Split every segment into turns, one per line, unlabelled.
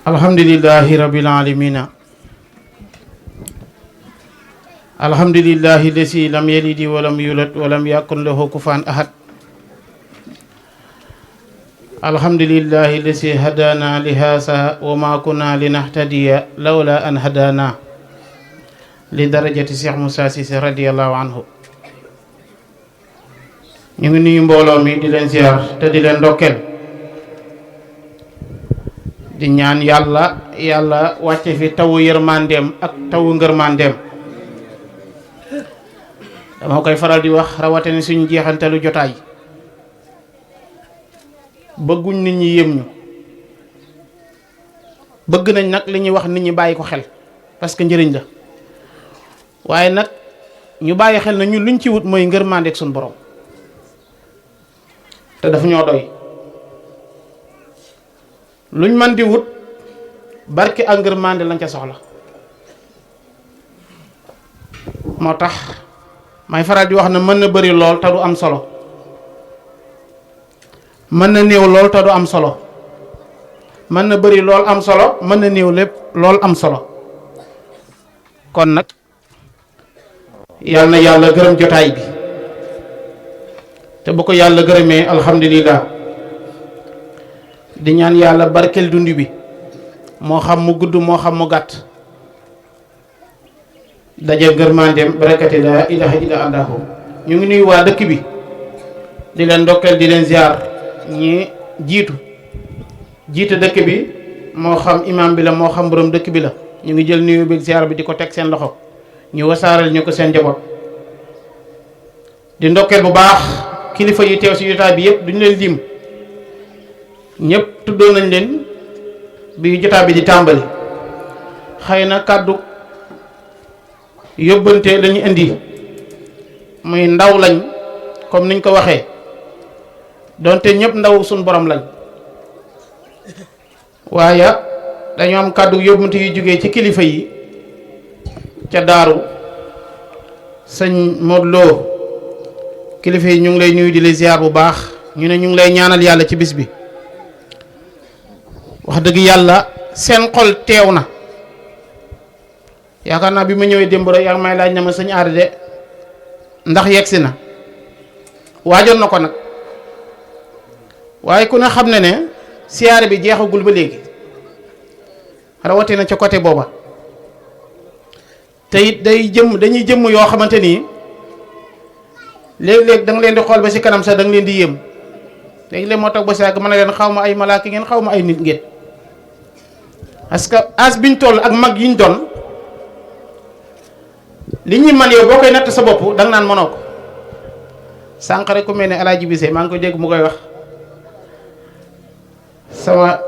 alhamdulillahi rabbil alamina alhamdulillahi lasi lam yalidi walam yulad walam yakun lahu kufuwan ahad alhamdulillahi lasi hadana li haza wa ma kunna linahtadiya lawla an hadana li darajati Cheikh Moussa Cissé radiyallahu anhu. ñu ngi nuyu mbooloo mi di leen ziar te di leen ndokkeel di ñaan yàlla wàcce fi tawu yërmandeem ak tawu ngërmandeem. dama koy faral di wax rawatina suñu jeexantalu jotaay bëgguñ nit ñi yëm ñu bëgg nañ nag li ñuy wax nit ñi bàyyi ko xel parce que njëriñ la waaye nag ñu bàyyi xel na ñun luñ ci wut mooy ngërmandeek suñu borom te dafa ñoo doy luñ man di wut barke ak ngërmande lañ ca soxla moo tax may faral di wax ne mën na bëri lool te du am solo mën na néew lool te du am solo mën na bëri lool am solo mën na néew lépp lool am solo kon nag yal na yàlla gërëm jotaay bi te bu ko yàlla gërëmee alhamdulillah di ñaan yàlla barkel dund bi moo xam mu gudd moo xam mu gàtt daje ngërmandeem barakati la ilaha illa allahu. ñu ngi nuyu waa dëkk bi di leen ndokkeel di leen ziar ñi jiite dëkk bi moo xam imam bi la moo xam borom dëkk bi la ñu ngi jël nuyu bi ziar bi di ko teg seen loxo ñu wasaaral ñu ko seen njaboot di ndokkeel bu baax kilifa yi teew ci jotaay bi yëpp duñu leen lim ñëpp tuddoon nañ leen bi jotaay bi di tàmbali xëy na kàddu yóbbante lañu indi muy ndaw lañ comme niñ ko waxee donte ñëpp ndaw suñ borom lañ waaye dañu am kàddu yóbbante yu jógee ci kilifa yi ca daaru sëñ Modou Lo kilifa yi ñu ngi lay nuyu di la ziar bu baax ñu ne ñu ngi lay ñaanal yàlla ci bis bi wax dëgg yàlla seen xol teew na yaakaar naa bi ma ñëwee démb rek yaa ngi may laaj na ma sëñ aada de ndax yegsi na waajoon na ko nag waaye ku ne xam ne ne siyaare bi jeexagul ba léegi rawatina ca côté booba te it dañuy jëmm yoo xamante ni léeg-léeg da nga leen di xool ba ci kanam sax da nga leen di yéem léegi-léeg moo tax ba si yàgg mën na leen xaw ma ay malaaka ngeen xaw ma ay nit ngeen parce que as biñ toll ak mag yiñ doon li ñuy man yow boo koy natt sa bopp da nga naan mënoo ko sànq rek ku mel ne Alaaji Bise maa ngi koy dégg mu koy wax sama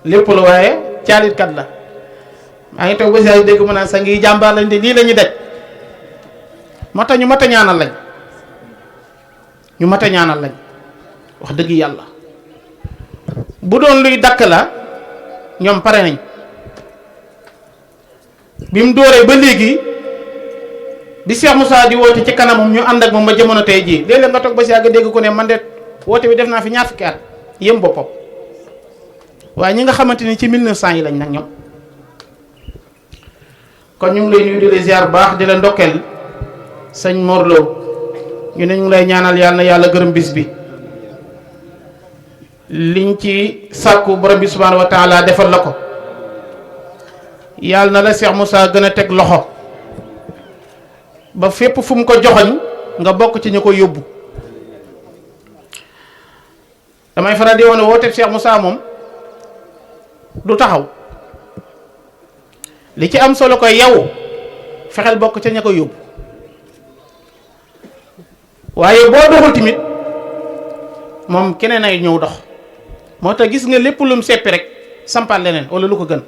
lépp la waaye caalitkat la maa ngi toog ba si dégg mu naan sa ngi jàmbaar lañ de lii la ñuy daj moo tax ñu mat a ñaanal lañ ñu mat a ñaanal lañ wax dëgg yàlla bu doon luy dakk la ñoom pare nañ bi mu dooree ba léegi bi Cheikh Moussa di woote ci kanamam ñu ànd ak moom ba jamono tey jii léeg-léeg nga toog ba si yàgg dégg ko ne man de woote bi def naa fi ñaar fukki at yëm boppam waaye ñi nga xamante ni ci 1900 yi lañ nag ñoom kon ñu ngi lay nuyu di la ziar bu baax di la ndokkeel sëñ Mor Lo ñu ne ñu ngi lay ñaanal yàlla na yàlla gërëm bis bi liñ ci sàkku borom bi subhaanahu wa taala defal la ko yàlla na la Cheikh Moussa gën a teg loxo ba fépp fu mu ko joxoñ nga bokk ci ñu ko yóbbu damay faral di woon woote Cheikh Moussa moom du taxaw li ci am solo koy yow fexeel bokk ca ña ko yóbbu waaye boo doxul tamit moom keneen ay ñëw dox moo tax gis nga lépp lum seppi rek sampal leneen wala lu ko gën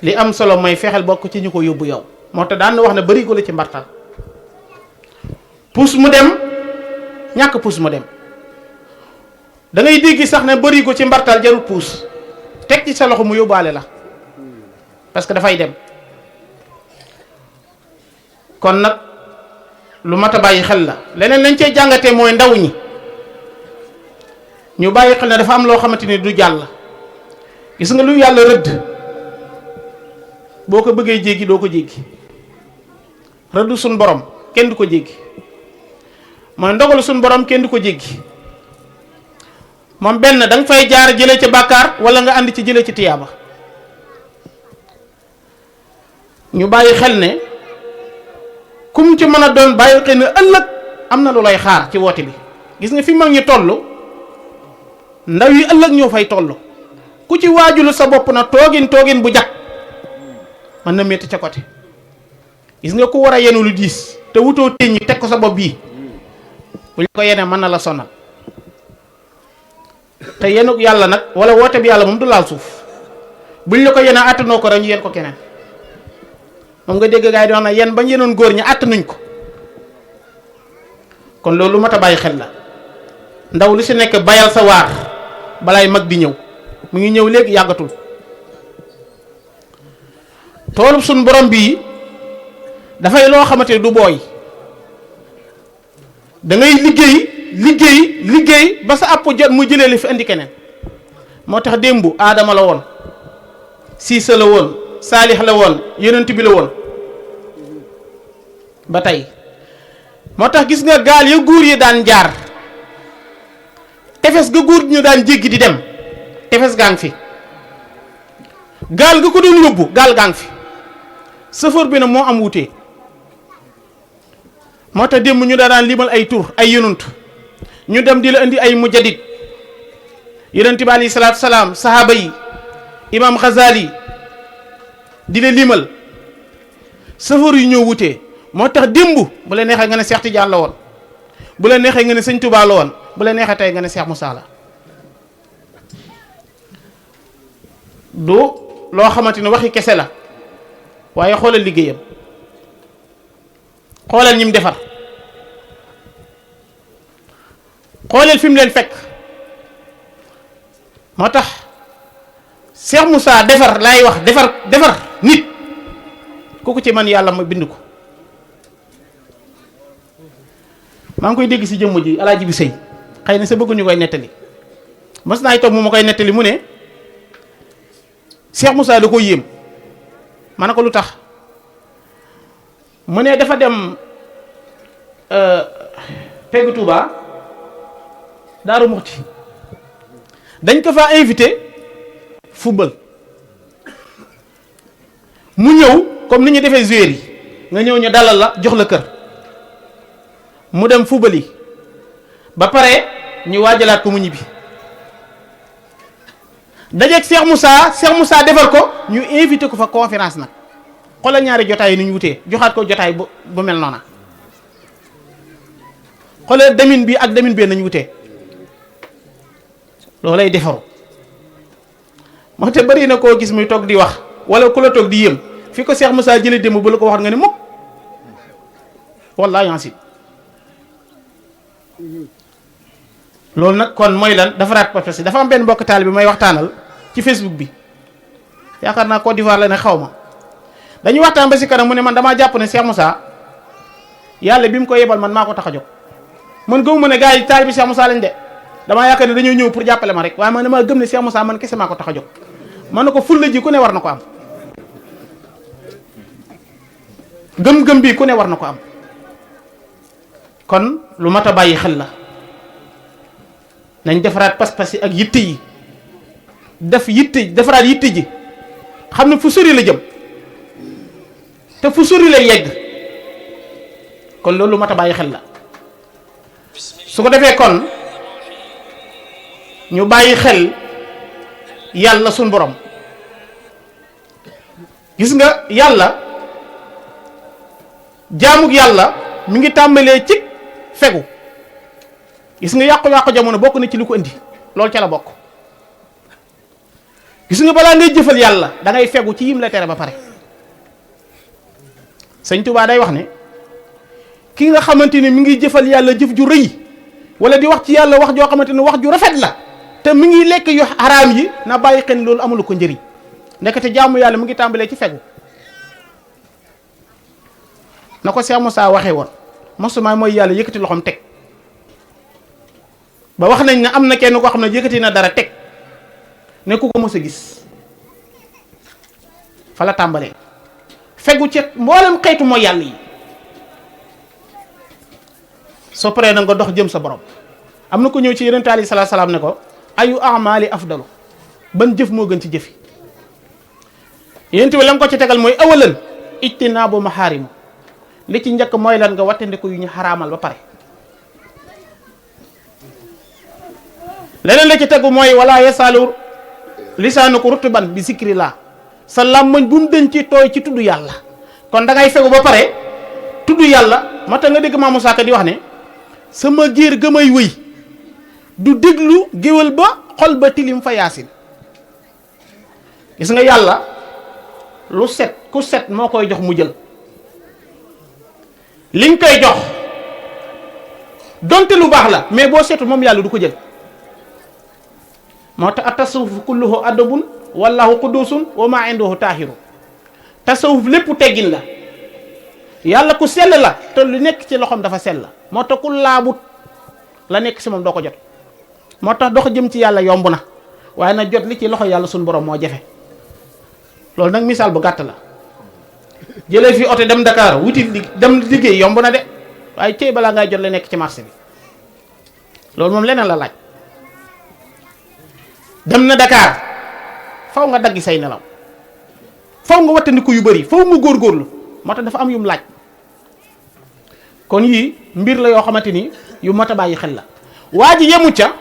li am solo mooy fexeel bokk ci ñu ko yóbbu yow moo tax daan na wax ne bari ko la ci mbartal puus mu dem ñàkk puus mu dem da ngay dégg sax ne bari ko ci mbartal jarul puus teg ci sa loxo mu yóbbaale la parce que dafay dem kon nag lu mat a bàyyi xel la leneen lañ cey jàngatee mooy ndaw ñi ñu bàyyi xel ne dafa am loo xamante ni du jàll gis nga lu yàlla rëdd boo ko bëggee jéggi doo ko jéggi. rëdd suñ borom kenn du ko jéggi mooy ndogalu suñ borom kenn du ko jéggi moom benn da nga fay jaar jëlee ci bàkkaar wala nga ànd ci jëlee ci tiyaaba. ñu bàyyi xel ne kum ci mën a doon bàyyi xel ne ëllëg am na lu lay xaar ci woote bi. gis nga fi mag ñi toll ndaw yi ëllëg ñoo fay toll ku ci waajulu sa bopp na toogin bu jag mën na métti ca côté. gis nga ku war a yenu lu diis te wutoo téñ ñi teg ko sa bopp bii bu ñu ko yenee mën na la sonal te yenu yàlla nag wala woote bi yàlla moom du laal suuf buñ la ko yenee àttanoo ko rek ñu yen ko keneen. moom nga dégg gaa yi di wax na yen bañ yenoon góor ñi àttanuñ ko kon loolu mat a bàyyi xel la. ndaw lu si nekk bayal sa waar balaay mag di ñëw mu ngi ñëw léegi yàggatul. toolub suñ borom bii dafay loo xamante ne du booy da ngay liggéey ba sa àpp jot mu jëlee li fi indi keneen. moo tax démb aadama la woon, siisa la woon, saalix la woon, yonent bi la woon ba tey. moo tax gis nga gaal ya góor yi daan jaar tefes ga góor ñu daan jéggi di dem tefes gaa ngi fi, gaal ga ko doon yóbbu gaal gaa ngi fi, sëfoor bi nag moo am wutee. moo tax démb ñu daan limal ay tur ay yonent ñu dem di la indi ay mujadid yonent bi alayhi salaatu salaam, sahaaba yi, imam Ghazali di la limal sëfoor yu ñoo wutee. moo tax démb bu la neexee nga ne Cheikh Tidiane la woon, bu la neexee nga ne Sëñ Touba la woon, bu la neexee tey nga ne Cheikh Moussa la. du loo xamante ni waxi kese la waaye xoolal liggéeyam, xoolal ñim defar, xoolal fi mu leen fekk. moo tax Cheikh Moussa defar laay wax, defar nit ku ko ci man yàlla ma bind ko. maa ngi koy dégg si jëmm ji alaaji bi sëy xëy na sa bëgguñu koy nettali, mas naay toog mu ma koy nettali mu ne Cheikh Moussa da ko yéem. ma ne ko lu tax mu ne dafa dem peggu Touba Daaru Muxti dañ ko fa invité football mu ñëw comme ni ñu defee joueur yi nga ñëw ñu dalal la jox la kër mu dem football yi ba pare ñu waajalaat ko mu ñibbi dajeeg Cheikh Moussa defar ko ñu invité ko fa conférence nag xoolal ñaari jotaay yi ni ñu wutee, joxaat ko jotaay bu mel noona. xoolal demin bi ak demin bee nañu wutee, loolay defaru. moo te bari na koo gis muy toog di wax wala ku la toog di yéem fi ko Cheikh Moussa jëlee démb ba la ko wax nga ne mukk wallaahi yansi. loolu nag kon mooy lan defaraat parce que dafa am benn mbokk taal bi may waxtaanal ci Facebook bi, yaakaar naa Côte d'Ivoire la ne xaw ma, dañuy waxtaan ba si kanam mu ne man damaa jàpp ne Cheikh Moussa yàlla bi mu ko yebal man maa ko tax a jóg. man gëmu ma ne gars yi taal bi Cheikh Moussa lañ de, damaa yaakaar ne dañoo ñëw pour jàppale ma rek, waaye man damaa gëm ne Cheikh Moussa man kese maa ko tax a jóg. man na ko fulla ji ku ne war na ko am, gëm-gëm bi ku ne war na ko am. kon lu mat a bàyyi xel la, nañ defaraat pas-pas yi ak yitte yi, defaraat yitte ji, xam ne fu sori la jëm te fu sori lay yegg. kon loolu lu mat a bàyyi xel la. su ko defee kon ñu bàyyi xel yàlla suñ borom. gis nga yàlla, jaamug yàlla mi ngi tàmbalee ci fegu. gis nga yàqu-yàqu jamono bokk na ci li ko indi, loolu ca la bokk. gis nga balaa ngay jëfal yàlla da ngay fegu ci yim la tere ba pare. Sëñ Tuubaa day wax ne ki nga xamante ni mi ngi jëfal yàlla jëf ju rëy wala di wax ci yàlla wax joo xamante ni wax ju rafet la te mi ngi lekk yu xaraam yi, na bàyyi xel loolu amul ko njëriñ. ndekete jaamu yàlla mu ngi tàmbalee ci fegu. na ko Cheikh Moussa waxee woon, mosuma mooy yàlla yëkkati loxoom teg. ba wax nañ ne am na kenn koo xam ne yëkkati na dara teg ne ku ko mos a gis fa la tàmbalee fegu ci mboolem xeetu mooy yàlla yi soo paree na nga dox jëm sa borom. am na ko ñëw ci yonent alayhi salaatu salaam ne ko ayu amali afdalu ban jëf moo gën ci jëfi yonent bi la nga ko ci tegal mooy awalan ijtinaabu maxaarimu li ci njëkk mooy lan nga wattandiku yu ñu xaraamal ba pare. leneen la ci tegu mooy wala yasaalu lisaanuka rutban bi zikrillah sa làmmañ bu mu denc ci tooy ci tudd yàlla. kon da ngay fegu ba pare tudd yàlla moo tax nga dégg Maamu Saaka di wax ne sama giir gëmay wëy du déglu géwél ba xol ba tilim fa yaasin. gis nga yàlla lu set ku set moo koy jox mu jël liñ koy jox donte lu baax la mais boo seetu moom yàlla du ko jël. moo tax tasawuf kulluhu adabun wallahu qudusun wa ma indahu taahiru tasawuf lépp teggin la yàlla ku sell la te lu nekk ci loxoom dafa sell la moo tax ku laabut la nekk ci moom doo ko jot. moo tax dox jëm ci yàlla yomb na waaye na jot li ci loxo yàlla suñu borom moo jafe loolu nag misaal bu gàtt la jëlee fi oto dem Dakar wuti dem liggéey yomb na de waaye cey balaa ngay jot la nekk ci marché bi loolu moom leneen la laaj. dem na Dakar faw nga daggi say nelaw faw nga wattandiku yu bëri faw nga góorgóorlu moo tax dafa am yum laaj kon yii mbir la yoo xamante ni yu mat a bàyyi xel la. waa ji yemu ca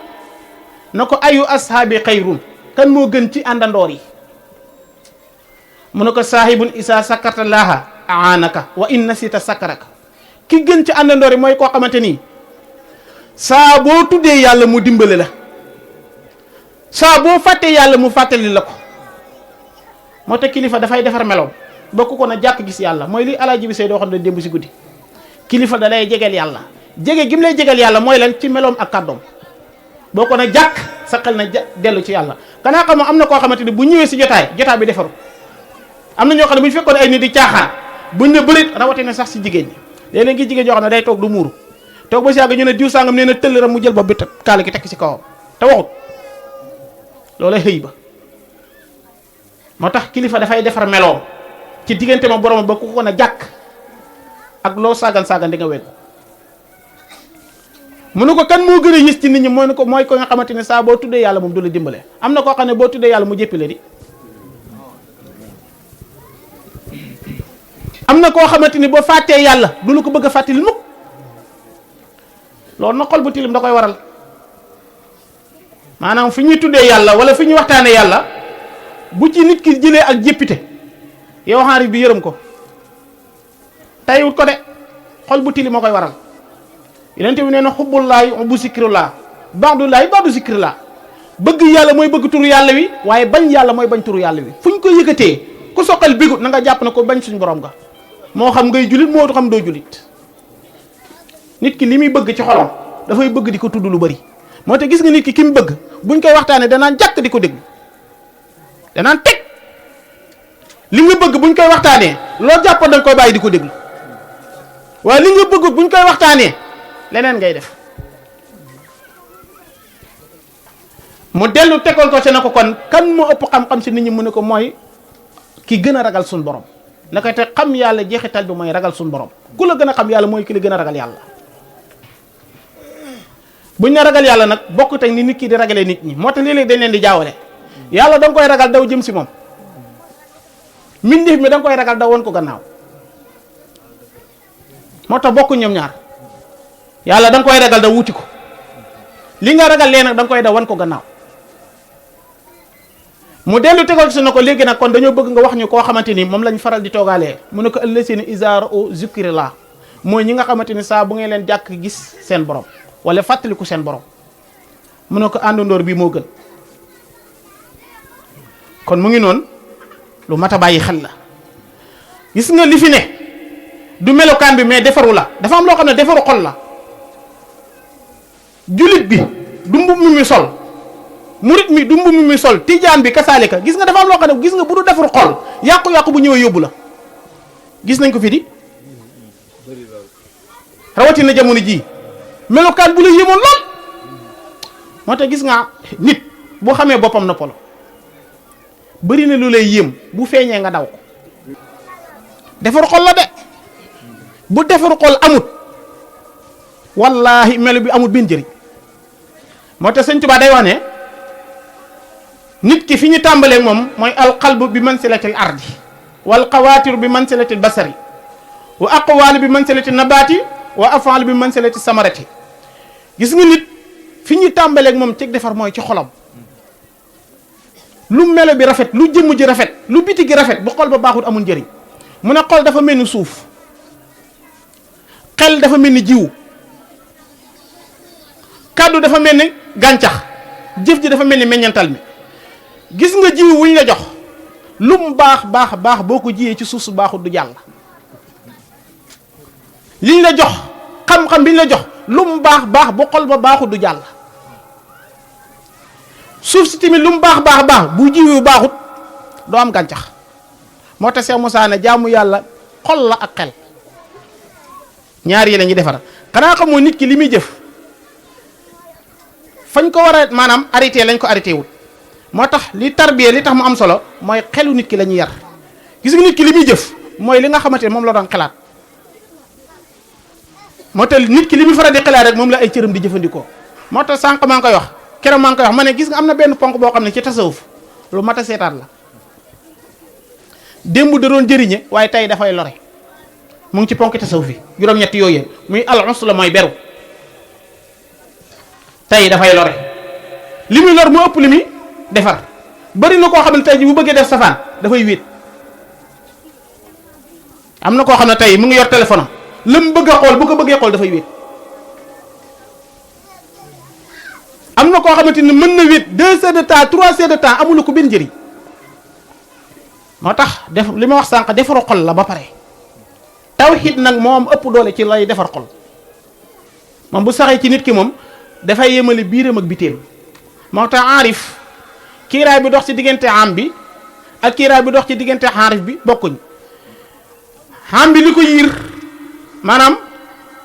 na ko ayu ashaabi xayrun kan moo gën ci àndandoor yi mu ne ko saahibun isa sakarta laaha aanaka wa in nasita sakaraka ki gën ci àndandoor yi mooy koo xamante ni saa boo tuddee yàlla mu dimbale la saa boo fàttee yàlla mu fàttali la ko. moo tax kilifa dafay defar meloom bokk ko na jàkk gis yàlla mooy li alaaji bi say doo xam ne démb si guddi kilifa da lay jegeel yàlla jege gi mu lay jegeel yàlla mooy lan ci meloom ak kàddoom boo ko na jàkk sa xel na dellu ci yàlla. kanaa xam am na koo xamante ni bu ñëwee si jotaay bi defaru am na ñoo xam ne bu ñu fekkoon ay nit di caaxaan buñ ne bërit rawatina sax si jigéen ñi léeg-léeg ngi jigéen ñoo xam ne day toog du muuru toog ba si yàgg ñu ne diw sangam nee na tëll ram mu jël bopp bi kaala gi tekk si kawam te waxut loolay xëy ba. moo tax kilifa dafay defar meloom ci diggante ma borom ba ku ko na jàkk ak loo saagan di nga wér. mu ne ko kan moo gën a yës ci nit ñi mooy ko nga xamante ne saa boo tuddee yàlla moom du la dimbale. am na koo xam ne boo tuddee yàlla mu jéppi la di am na koo xamante ni boo fàttee yàlla du la ko bëgg a fàttali mukk loolu na xol bu tilim da koy waral maanaam fi ñuy tuddee yàlla wala fi ñuy waxtaanee yàlla bu ci nit ki jëlee ak jéppite yow xaari bi yërëm ko tayiwut ko de xol bu tilim moo koy waral. yonent bi nee na xubbullaahi xubbu zikrullaa ba'dullaahi ba'du zikrullaa bëgg yàlla mooy bëgg turu yàlla wi waaye bañ yàlla mooy bañ turu yàlla wi fu ñu ko yëkkatee ku soqal bigut na nga jàpp na ko bañ suñu borom nga moo xam ngay julit moo xam doo julit. nit ki li muy bëgg ci xolam dafay bëgg di ko tudd lu bari moo tax gis nga nit ki mu bëgg buñ koy waxtaanee danaan jàkk di ko déglu danaan teg li nga bëgg buñ koy waxtaanee loo jàppoon da nga koy bàyyi di ko déglu waaye li nga bëgg buñ koy waxtaanee leneen ngay def. mu dellu tegoon ko ci na ko kon kan moo ëpp xam-xam si nit ñi mu ne ko mooy ki gën a ragal suñu borom naka te xam yàlla jeexital bi mooy ragal suñu borom ku la gën a xam yàlla mooy ki la gën a ragal yàlla. buñ ne ragal yàlla nag bokk teg ni nit ki di ragalee nit ñi moo tax léeg-léeg dañ leen di jaawale yàlla da nga koy ragal daw jëm si moom mbindeef mi da nga koy ragal daw woon ko gannaaw moo tax bokk ñoom ñaar yàlla da nga koy ragal daw wuti ko li nga ragal lee nag da nga koy daw wan ko gannaaw. mu dellu tegal si na ko léegi nag kon dañoo bëgg nga wax ñu koo xamante ni moom lañ faral di toogaalee mu ne ko ëllësee ni isaara o zikrillah mooy ñi nga xamante ni saa bu ngeen leen jàkk gis seen borom wala fàttaliku seen borom mu ne ko àndandoor bii moo gën. kon mu ngi noonu lu mat a bàyyi xel la gis nga li fi ne du melokaan bi mais defaru la dafa am loo xam ne defaru xol la. julit bi du mbub mi sol murit mi du mbub mi sol tijaan bi kasaalika gis nga dafa am loo xam ne gis nga bu du defar xol yàqu-yàqu bu ñëwee yóbbu la gis nañ ko fi di rawatina jamono ji melokaan bu la yéemoon lool moo tax gis nga nit boo xamee boppam noppalo bëri na lu lay yéem bu feeñee nga daw ko defaru xol la de bu defaru xol amut wallahi melo bi amut benn jëriñ moo tax Sëñ Tuubaa day wax ne nit ki fi ñu tàmbalee moom mooy alqalbu bi mansilatil ardi wal qawaatiru bi mansilatil basari wa aqwaalu bi mansilati nabaati wa afaalu bi mansilati samarati gis nga nit fi ñu tàmbaleeg moom ci defar mooy ci xolam lu melo bi rafet lu jëmm ji rafet lu biti gi rafet bu xol ba baaxul amul njëriñ mu ne xol dafa mel ni suuf xel dafa mel ni jiwu kàddu dafa mel ni gàncax jëf ji dafa mel ni meññantal mi gis nga jiwu wuñ la jox lu mu baax boo ko jiyee ci suuf su baaxul du jàll liñ la jox xam-xam biñ la jox lu mu baax bu xol ba baaxut du jàll suuf si tamit lu mu baax bu jiwu baaxut doo am gàncax moo tax Cheikh Moussa ne jaamu yàlla xol la ak xel ñaar yi la ñuy defar xanaa xamoo nit ki li muy jëf fañ ko war a maanaam arrêté lañ ko arrêté wut moo tax li tarbiya li tax mu am solo mooy xelu nit ki la ñuy yar gis nga nit ki li muy jëf mooy li nga xamante ne moom la doon xalaat moo tax nit ki li muy faral di xalaat rek moom la ay cëram di jëfandikoo moo tax sànq maa ngi koy wax keroog maa ngi koy wax ma ne gis nga am na benn ponk boo xam ne ci tasawuf lu mat a seetaat la démb da doon jëriñe waaye tey dafay lore mu ngi ci ponk tasawuf yi juróom-ñetti yooyu muy al-usla mooy beru tey dafay lore li muy lor mu ëpp li muy defar bari na koo xam ne tey ji bu bëggee def safaan dafay wéet am na koo xam ne tey mu ngi yor téléphone am la mu bëgg a xool bu ko bëggee xool dafay wéet am na koo xamante ni mën na wéet 2 heures de temps 3 heures de temps amul ko benn njëriñ moo tax def li ma wax sànq defaru xol la ba pare tawhid nag moom ëpp doole ci lay defar xol moom bu saxee ci nit ki moom dafay yemale biiram ak bitéem moo tax aarif kiiraay bi dox ci diggante am bi ak kiiraay bi dox ci diggante aarif bi bokkuñ am bi li ko yiir maanaam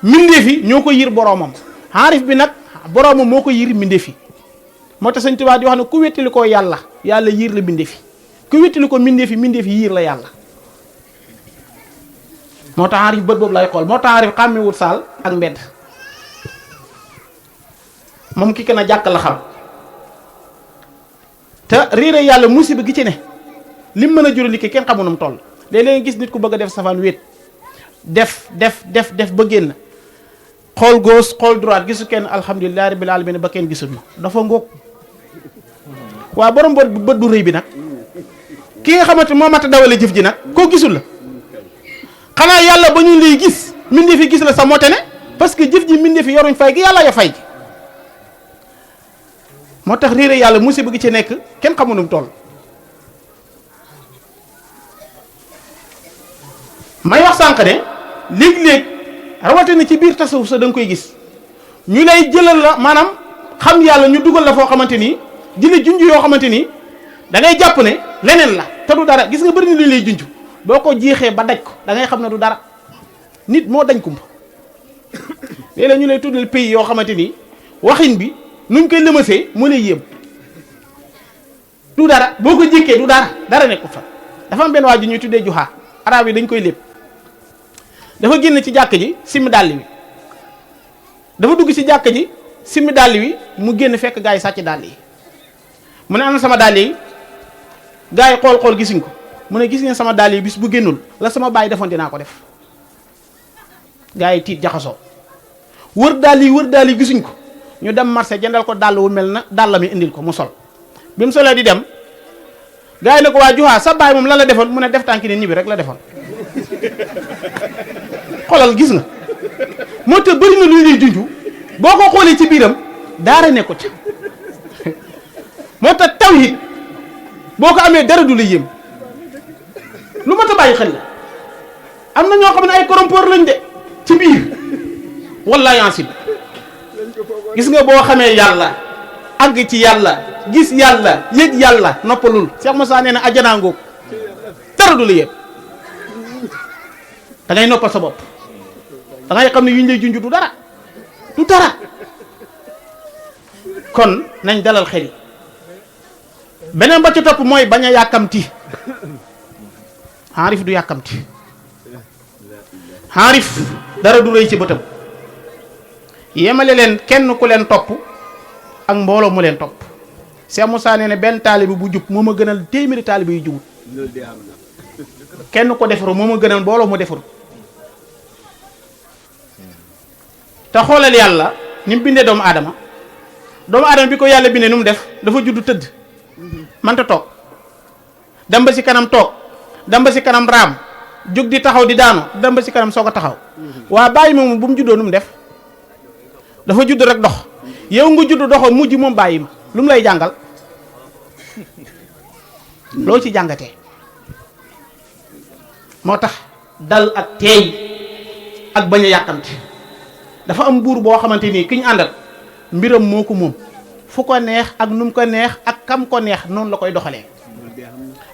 mbindeef yi ñoo ko yiir boroomam aarif bi nag boroomam moo ko yiir mbindeef yi moo tax Sëñ Tuubaa di wax ne ku wettali ko yàlla yàlla yiir la mbindeef yi ku wettali ko mbindeef yi yiir la yàlla moo tax aarif bët boobu lay xool moo tax aarif xàmmewut saal ak mbedd moom ki na jàkk la xam te réere yàlla musiba gi ci ne lim mën a jura nit ki kenn xamu nu mu toll léeg-léeg gis nit ku bëgg a def safaan wéet def ba génn xool gauche xool droite gisu kenn alhamdulilah rabbil alamin ba kenn gisul ma dafa ngóog waaw borom bët bu rëy bi nag ki nga xamante moo mat a dawale jëf ji nag koo gisul la xanaa yàlla ba ñu lay gis mbindeef yi gis la sa moote ne parce que jëf ji mbindeef yi yoruñ fay gi yàlla ya fay gi moo tax réere yàlla musiba gi ci nekk kenn xamu nu mu toll may wax sànq ne léeg-léeg rawatina ci biir tasawuf sa da nga koy gis ñu lay jëlal la maanaam xam yàlla ñu dugal la foo xamante ni di la junj yoo xamante ni da ngay jàpp ne leneen la te du dara gis nga bëri na lu lay junj boo ko jeexee ba daj ko da ngay xam ne du dara nit moo dañ kumpa léeg-léeg ñu lay tuddal pays yoo xamante ni waxin bi nuñ koy lëmasee mu lay yéem du dara boo ko jékkee du dara nekkul fa dafa am benn waa ji ñuy tuddee juxaa arab yi dañ koy lépp dafa génn ci jàkk ji simmi dàll wi dafa dugg ci jàkk ji simmi dàll wi mu génn fekk gaa yi sàcc dàll yi mu ne am na sama dàll yi gaa yi xool gisuñ ko mu ne gis ngeen sama dàll yi bis bu génnul la sama baay defoon dinaa ko def gaa yi tiit jaxasoo wër dàll yi gisuñ ko ñu dem marché jëndal ko dàll wu mel na dàll mi indil ko mu sol bi mu solee di dem gaa yi ne ko waa juxaa sa baay moom lan la defoon mu ne def tànki ne ñibbi rek la defoon xoolal gis nga moo tax bëri na lu ñuy junju boo ko xoolee ci biiram daara nekkut ca moo tax tawhid boo ko amee dara du la yéem lu mat a bàyyi xel la am na ñoo xam ne ay corrompeur lañ de ci biir wallaahi ansib gis nga boo xamee yàlla àgg ci yàlla gis yàlla yëg yàlla noppalul Cheikh Moussa nee na ajjanaa ngoog dara du la yéem da ngay noppal sa bopp da ngay xam ne yuñ lay junj du dara kon nañ dalal xel yi beneen ba ci topp mooy bañ a yàkkamti aarif du yàkkamti xaarif dara du rëy ci bëtam yemale leen kenn ku leen topp ak mbooloo mu leen topp Cheikh Moussa nee ne benn taalibi bu jub moo ma gënal téeméeri taalibi yu jubut kenn ko defaru moo ma gënal mbooloo mu defaru te xoolal yàlla ni mu bindee doomu aadama bi ko yàlla bindee nu mu def dafa juddu tëdd manta toog dem ba si kanam toog dem ba si kanam raam jóg di taxaw di daanu dem ba si kanam soog a taxaw waa bàyyi ma bu mu juddoo nu mu def dafa judd rek dox yow nga judd doxoon mujj moom bàyyi ma lu mu lay jàngal loo ci jàngatee moo tax dal ak teey ak bañ a yàkkamte dafa am buur boo xamante nii ki ñu àndal mbiram moo ko moom fu ko neex ak nu mu ko neex ak kam ko neex noonu la koy doxalee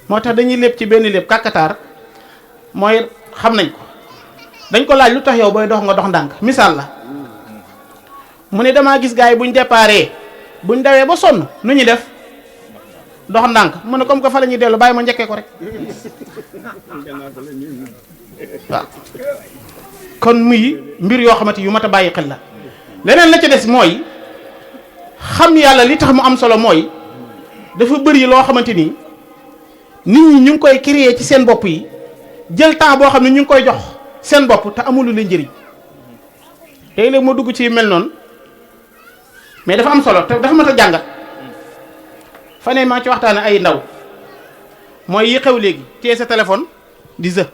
moo tax dañuy lépp ci benn lépp kàkkataar mooy xam nañ ko dañ ko laaj lu tax yow booy dox nga dox ndànk misaal la mu ne damaa gis gars yi buñ déparé buñ dawee ba sonn nu ñuy def dox ndànk mu ne comme que fa la ñuy dellu bàyyi ma njëkkee ko rek waaw kon muy mbir yoo xamante yu mat a bàyyi xel la leneen la ca des mooy xam yàlla li tax mu am solo mooy dafa bëri loo xamante ni nit ñi ñu ngi koy créer ci seen bopp yi jël temps boo xam ne ñu ngi koy jox seen bopp te amul lu leen njëriñ tey léegi moo dugg ci mel noonu mais dafa am solo te dafa mat a jàngat fa ne maa ci waxtaane ay ndaw mooy yi xew léegi téye sa téléphone di jeu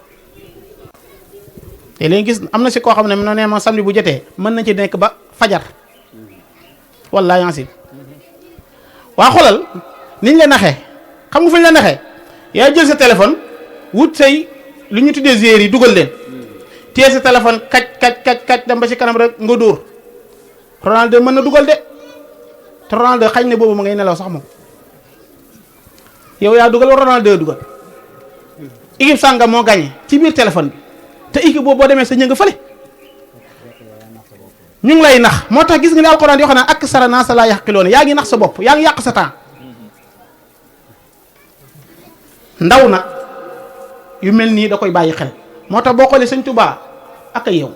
te léegi gis am na si koo xam ne no nee ma samedi bu jotee mën na ci nekk ba fajar wallaahi yansib waa xoolal niñ la naxee xam nga fu ñu la naxee yaa jël sa téléphone wut say lu ñu tuddee joueurs yi dugal leen téye sa téléphone kaj dem ba ci kanam rek nga dóor Ronaldo mën na dugal de te Ronaldo xañ ne boobu ma ngay nelaw sax moom yow yaa dugal war Ronaldo dugal équipe sàngam moo gagné ci biir téléphone bi te équipe boobu boo demee sa ñë nga fële ñu ngi lay nax moo tax gis nga ne alxuraan yoo xam ne ak sara naa sa laa yaqiloon yaa ngi nax sa bopp yaa ngi yàq sa temps ndaw nag yu mel nii da koy bàyyi xel moo tax boo xoolee sëñ Tuubaa ak ay yow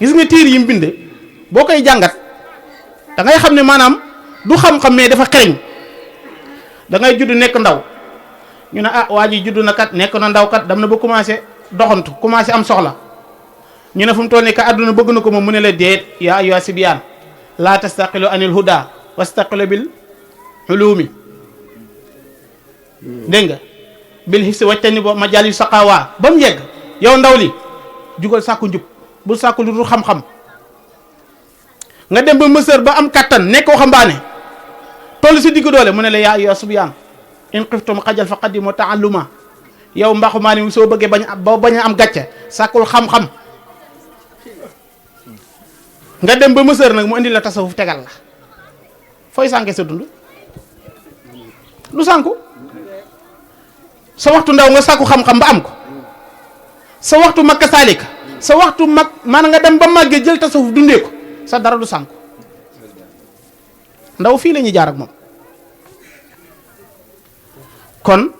gis nga tiir yi mu bind boo koy jàngat da ngay xam ne maanaam du xam-xam mais dafa xereñ da ngay judd nekk ndaw ñu ne ah waa ji judd na kat nekk na ndaw kat dam na ba commencé doxantu commencé am soxla ñu ne fu mu toll nii ka àdduna bëgg na ko moom mu ne la déet yaa ayyuha sibyaan laa tastaqilu anil huda wastaqilu bil ulumi dégg nga bil hifsi wajtani bo majalil saqawa ba mu yegg yow ndaw li jugal sàkku njub bul sàkku lu dul xam-xam nga dem ba mësër ba am kattan nekk waxambaane toll si digg doole mu ne la yaa ayyuha sibyaan in xiftum xajal fa qaddimu taalluma yow mbaxumaa ni soo bëggee bañ a am gàcce sàkkul xam-xam nga dem ba mësër nag mu indi la tasawuf tegal la fooy sànke sa dund lu sànku sa waxtu ndaw nga sàkku xam-xam ba am ko sa waxtu mag ka saalika sa waxtu mag maanaam nga dem ba màggee jël tasawuf dundee ko sa dara du sànku ndaw fii la ñuy jaar ak moom kon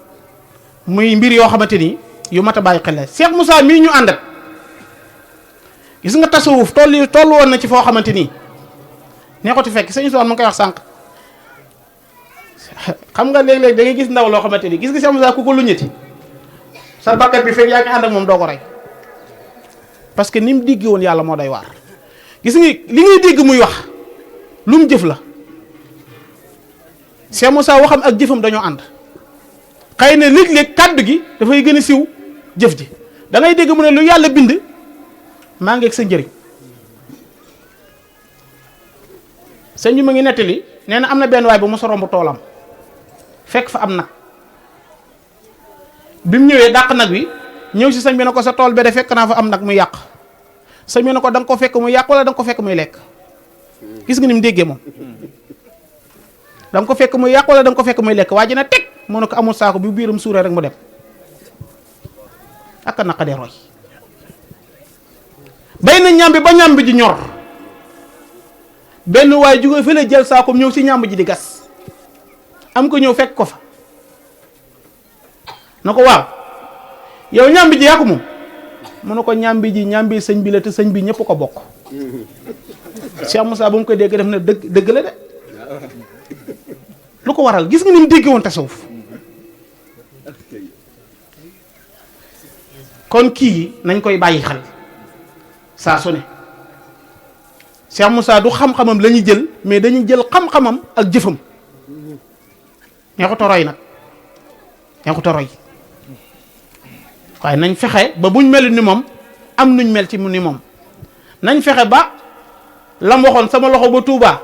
muy mbir yoo xamante ni yu mat a bàyyi xel la Cheikh Moussa mii ñu àndat gis nga tasawuf toll woon na ci foo xamante ni neexuti fekk sëñ Soane mu ngi koy wax sànq xam nga léeg-léeg da ngay gis ndaw loo xamante ni gis nga Cheikh Moussa ku ko luñati sa bakkat bi fekk yaa ngi ànd ak moom doo ko rey parce que ni mu digg woon yàlla moo doy waar gis nga li ngay dégg muy wax lu mu jëf la Cheikh Moussa waxam ak jëfam dañoo ànd xëy na léeg-léeg kàddu gi dafay gën a siw jëf ji da ngay dégg mu ne lu yàlla bind maa ngi ak sa njëriñ sëñ bi ma ngi nettali nee na am na benn waay bu mos a romb toolam fekk fa am nag bi mu ñëwee dàq nag wi ñëw si sëñ bi ne ko sa tool be de fekk naa fa am nag muy yàq sëñ bi ne ko da nga ko fekk muy yàq wala da nga ko fekk muy lekk gis nga ni mu déggee moom da nga ko fekk muy yàq wala da nga ko fekk muy lekk waa ji na teg mu ne ko amul saako bi biiram suuree rek mu dem ak a naqadee roy bay na ñambi ba ñambi ji ñor benn waaye jóge fële jël saakom ñëw si ñamb ji di gas am ko ñëw fekk ko fa na ko waaw yow ñambi ji yaa ko moom mu ne ko ñambi ji ñambi sëñ bi la te sëñ bi ñëpp ko bokk. Cheikh Moussa ba mu koy dégg def na dëgg la de lu ko waral gis nga ni mu dégg woon tasawuf kon kii nañ koy bàyyi xel saa su ne Cheikh Moussa du xam-xamam la ñuy jël mais dañuy jël xam-xamam ak jëfam neexut a roy nag neexut a roy waaye nañ fexe ba buñ mel ni moom am nuñ mel ci mu ni moom nañ fexe ba lam waxoon sama loxo ba Touba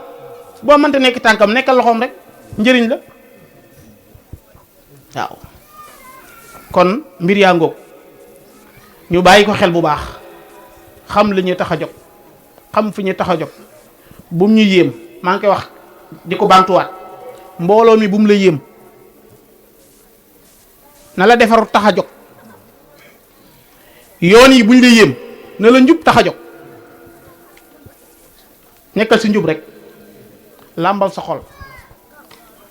boo mënta nekk tànkam nekkal loxoom rek njëriñ la waaw kon mbir yaa ngoog ñu bàyyi ko xel bu baax xam li ñu tax a jóg xam fi ñu tax a jóg bum ñu yéem maa ngi koy wax di ko bantuwaat mbooloo mi bum la yéem na la defaru tax a jóg yoon yi buñ la yéem na la njub tax a jóg nekkal si njub rek làmbal sa xol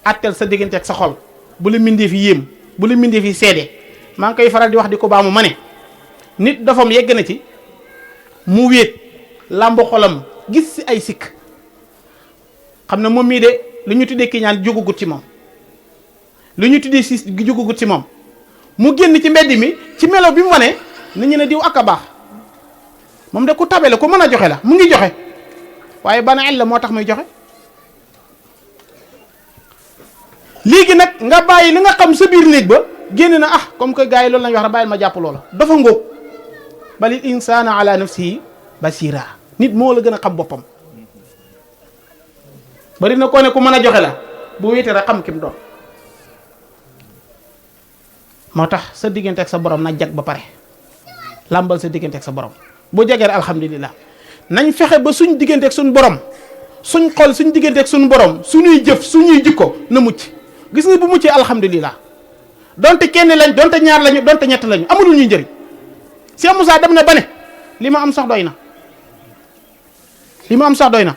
attel sa diggante ak sa xol bu la mindee fi yéem bu la mindee fi seede maa ngi koy faral di wax di ko baamu ma ne nit dafam yegg na ci mu wéet làmb xolam gis si ay sikk xam ne moom mii de lu ñu tuddee kii ñaan jógugut ci moom lu ñu tuddee siis gi jógugut ci moom mu génn ci mbedd mi ci melo bi mu wane nit ñi ne diw ak a baax moom de ku tabe la ku mën a joxe la mu ngi joxe waaye bana la moo tax muy joxe léegi nag nga bàyyi li nga xam sa biir néeg ba génn na ah comme que gars yi loolu lañu wax rek bàyyil ma jàpp loola dafa ngóob balil insaana ala nafsihi basira nit moo la gën a xam boppam bari na koo ne ku mën a joxe la bu wéete rek xam ki mu doon moo tax sa diggante ak sa borom na jag ba pare làmbal sa diggante ak sa borom bu jagee rek alhamdulilah nañ fexe ba suñ diggante ak suñ borom suñ xol suñ diggante ak suñ borom suñuy jëf suñuy jikko na mucc gis nga bu muccee alhamdulilah donte kenn lañ donte ñaar lañu donte ñett lañu amulul ñuy njëriñ Cheikh Moussa dem na ba ne li ma am sax doy na li ma am sax doy na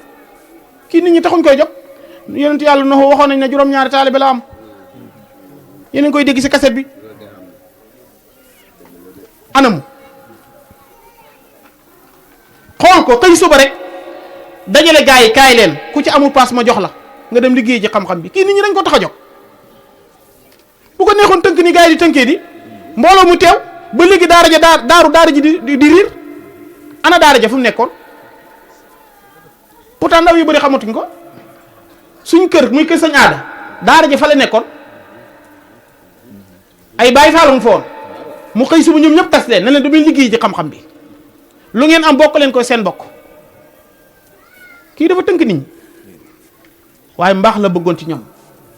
kii nit ñi taxuñ koy jóg yonent yàlla no waxoon nañ ne juróom-ñaari taalibe la am yéen a ngi koy dégg ci kaset bi anamu xool ko xëy suba rek dajale gaa yi kaay leen ku ci amul paas ma jox la nga dem liggéey ci xam-xam bi kii nit ñi dañ ko tax a jóg bu ko neexoon tënk ni gaa yi di tënkee di mbooloo mu teew ba léegi daara ja daara ji di riir ana daara ja fu mu nekkoon pourtant ndaw yu bëri xamatuñ ko suñ kër muy kër sañ aada daara ja fa la nekkoon ay bàyyi faalam foon mu xëy suba ñoom ñëpp tas leen ne leen damay liggéey ci xam-xam bi lu ngeen am bokk leen ko seen bokk kii dafa tënk nit ñi waaye mbaax la bëggoon ci ñoom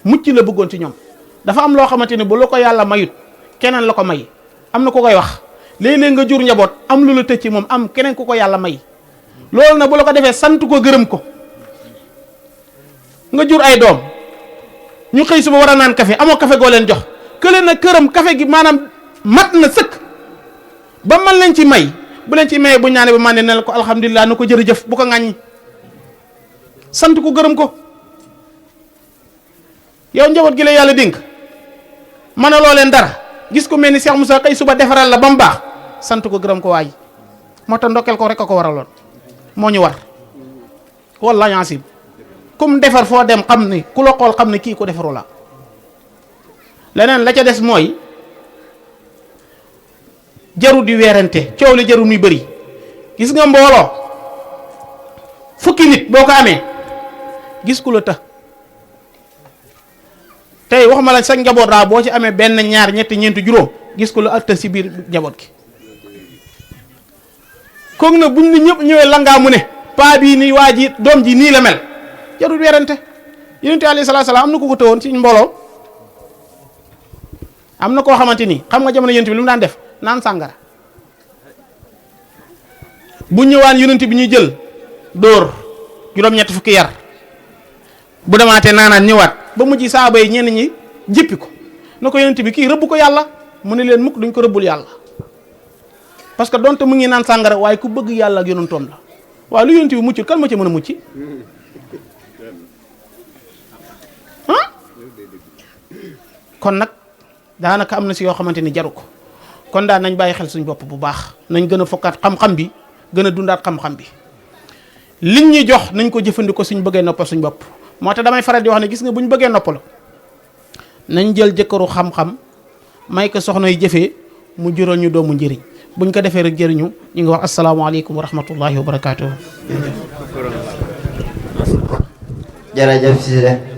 mucc la bëggoon ci ñoom dafa am loo xamante ne bu la ko yàlla mayut keneen la ko may am na ku koy wax léeg-léeg nga jur njaboot am lu la tëj ci moom am keneen ku ko yàlla may loolu na bu la ko defee sant ko gërëm ko nga jur ay doom ñu xëy suba war a naan café amoo café goo leen jox kële na këram café gi maanaam mat na sëkk ba man leen ci may bu leen ci mayee bu ñaane ba man ne ne la ko alhamdulilah na ko jërëjëf bu ko ŋàññi sant ko gërëm ko yow njaboot gi la yàlla dénk mën a loo leen dara gis ko mel ni Cheikh Moussa xëy suba defaral la ba mu baax sant ko gërëm ko waay moo tax ndokkeel ko rek a ko waraloon moo ñu war wallaahi yaasib kum defar foo dem xam ni ku la xool xam ne kii ko defaru la leneen la ca des mooy jaru di weerante coow li jaru muy bëri gis nga mbooloo fukki nit boo ko amee gis ku la të tey waxuma la sa njaboot daa boo ci amee benn ñaar ñetti ñeenti juróom gis ku la ak të si biir njaboot gi koog na buñ ni ñëpp ñëwee langaa mu ne paa bii nii waa ji doom ji nii la mel jarul weerante yonent alayhi salaatu salaam am na ku ko tëwoon ci mbooloo am na koo xamante ni xam nga jamono yonent bi lu mu daan def naan sàngara bu ñëwaan yonent bi ñuy jël dóor juróom-ñetti fukki yar bu demaatee naanaan ñëwaat ba mujj saaba yi ñenn ñi jëppi ko na ko yonent bi kii rëbb ko yàlla mu ne leen mukk duñ ko rëbbul yàlla parce que donte mu ngi naan sàngara waaye ku bëgg yàlla ak yonentoom la waaye lu yonent bi muccul kan moo ci mën a mucc kon nag daanaka am na si yoo xamante ni jaru ko kon daal nañ bàyyi xel suñ bopp bu baax nañ gën a fokkaat xam-xam bi gën a dundaat xam-xam bi liñ ñu jox nañ ko jëfandikoo suñ bëggee noppal suñ bopp. moo tax damay faral di wax ne gis nga bu ñu bëggee noppal nañ jël jëkkëru xam-xam may ko soxna yu jëfee mu jural ñu doomu njëriñ buñ ko defee rek jëriñu ñu ngi wax asalaamaaleykum wa rahmatullahi wa barakaatuhu.
jërëjëf Cissé